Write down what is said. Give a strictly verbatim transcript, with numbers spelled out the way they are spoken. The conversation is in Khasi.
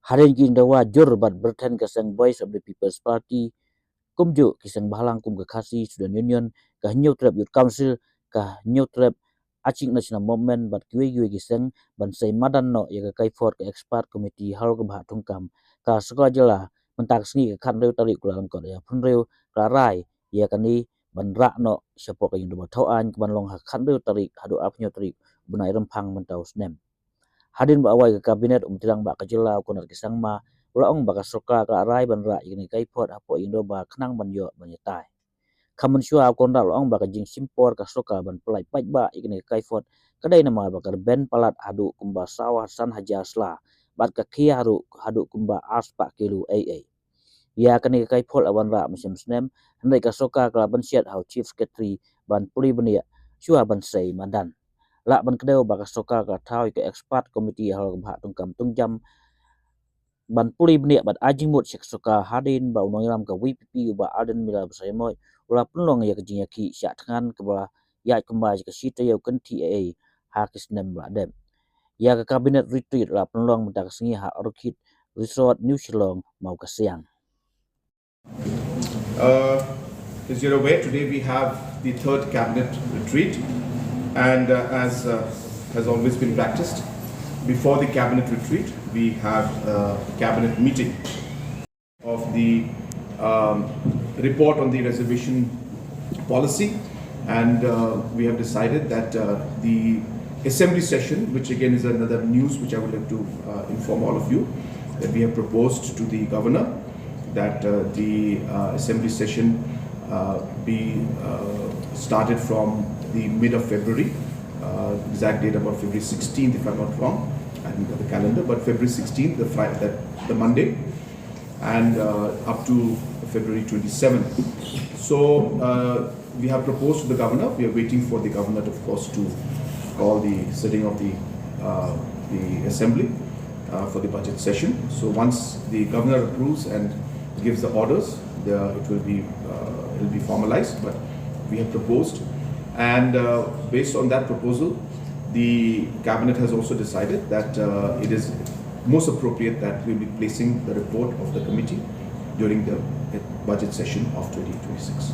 Hadien ki ïing dawa jur bad byrthen ka seng Voice of the People's Party, kumjuh ki seng bhalang kum ka Khasi Student Union, ka Hynñiewtrep Youth Council, ka Hynñiewtrep Achik National Movement bad kiwei kiwei ki seng ban sei madan noh ïa ka kaiphod ka expert committee halor ka bhah thungkam. Ka sorkar jylla mynta ka sngi ka khathynriew tarik u Kyllalyngkot arhajar arphew hynriew ka la rai ïa kane ban rah noh shapoh ka ïing dorbar thaw aiñ kaban long ha ka khathynriew tarik haduh arphew hynñiew tarik u bnai Rymphang mynta u snem. Hadien ba wai ka kabinet, u Myntri Rangbah ka jylla u Conrad K Sangma u la ong ba ka sorkar ka la rai ban rah ïa kane ka kaiphod hapoh ïing dorbar khnang ban ïoh ban ïatai. Khamon shuwa u Conrad u la ong ba ka jingshim por ka sorkar ban pyllait paidbah ïa kane ka kaiphod ka dei namar ba ka rben palat haduh kumba saw san hajar sla bad ka khia haduh haduh kumba ar spah kilo ei ei. Ïa kane ka kaiphod la wanrah mynshem snem, hynrei ka sorkar ka la bynshet ha u Chief Secretary ban pule bniah shuwa ban sei madan. Lah ban kdew ba ka sorkar ka la thaw ïa ka expert committee halor ka bhah thungkam thungjam ban pule bniah bad ai jingmut sha ka sorkar hadien ba u nongïalam ka V P P u Bah Ardent Miller Basaiawmoit u la pynlong ïa ka jingïakhih shah thngan kaba ïaid kumba ïa ka shi taïew kynthih ei ei ha ki snem ba la dep. Ïa ka cabinet retreat la pynlong mynta ka sngi ha Orchid Resort, New Shillong, Mawkasiang. Uh, as you're aware, today we have the third cabinet retreat, and uh, as uh, has always been practiced, before the cabinet retreat, we have a cabinet meeting of the um, report on the reservation policy, and uh, we have decided that uh, the assembly session, which again is another news which I would like to uh, inform all of you, that we have proposed to the governor that uh, the uh, assembly session uh, be uh, started from the mid of February, uh, exact date about February sixteenth, if I'm not wrong. I haven't got the calendar, but February sixteenth, the Friday, that the Monday, and uh, up to February twenty-seventh. So uh, we have proposed to the governor. We are waiting for the governor, of course, to call the sitting of the uh, the assembly uh, for the budget session. So once the governor approves and gives the orders, the, it will be uh, it will be formalized. But we have proposed, and uh, based on that proposal, the cabinet has also decided that uh, it is most appropriate that we will be placing the report of the committee during the budget session of twenty twenty-six.